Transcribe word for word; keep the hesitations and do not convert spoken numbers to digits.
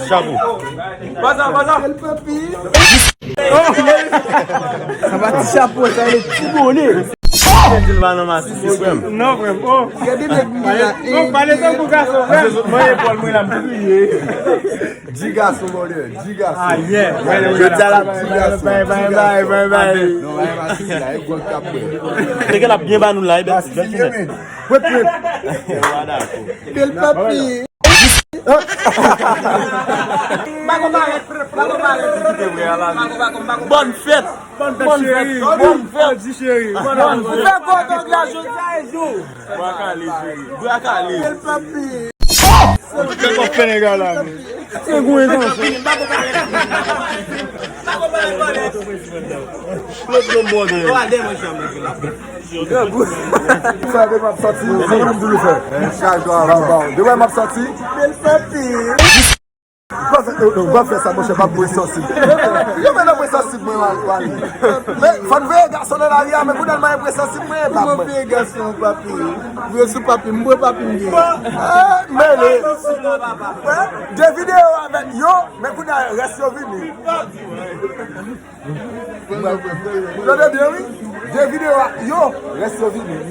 Chapo. Pasa, pasa. Sa pa ti chapo, sa e ti bone. Di l pa nan masisi, frè m. Non, frè m. Oh. Gade nèg m la. Non, pale tankou gason, frè m. Mwen epòl mwen la, m kriye. Di gason, brother. Di gason. Ah, yeah. Jodi a la, di gason. Bay, bay, bay, bay, bay. Non, bay, masisi la, e gwòg k ap bwè. Se ke l ap byen ba nou la, e bèl, bèl fenèt. Wet, wet. Bèl papi. Bòn fèt. Bòn fèt. Bòn fèt. Ou fè gwo dòg la jodi a e jou. Bwa kale, cheri. Bwa kale. Bèl papi. Ou fè kòk fè nèg la, men. Se gwo entan. Klòt non bòdè. Frè, demen m ap sòti, se mwen menm toujou fè. Chak jou avan. Demen m ap sòti. Bèl papi. Ou pa fè, ou pa fè sa, monchè, m ap bwè sansib. Yo, men nan bwè sansib mwen, wale, wale. Men, fò n veye gason nan lari a, men kounye a l manyen bwè sansib mwen, e bab mwen. Kòman veye gason, papi? Veye sou papi, m bwè papi m genyen. Ah, mele. De videyo avèk yo, men kounye a rès yo vini. Ou tande byen, wi? De videyo a yo, rès yo vini.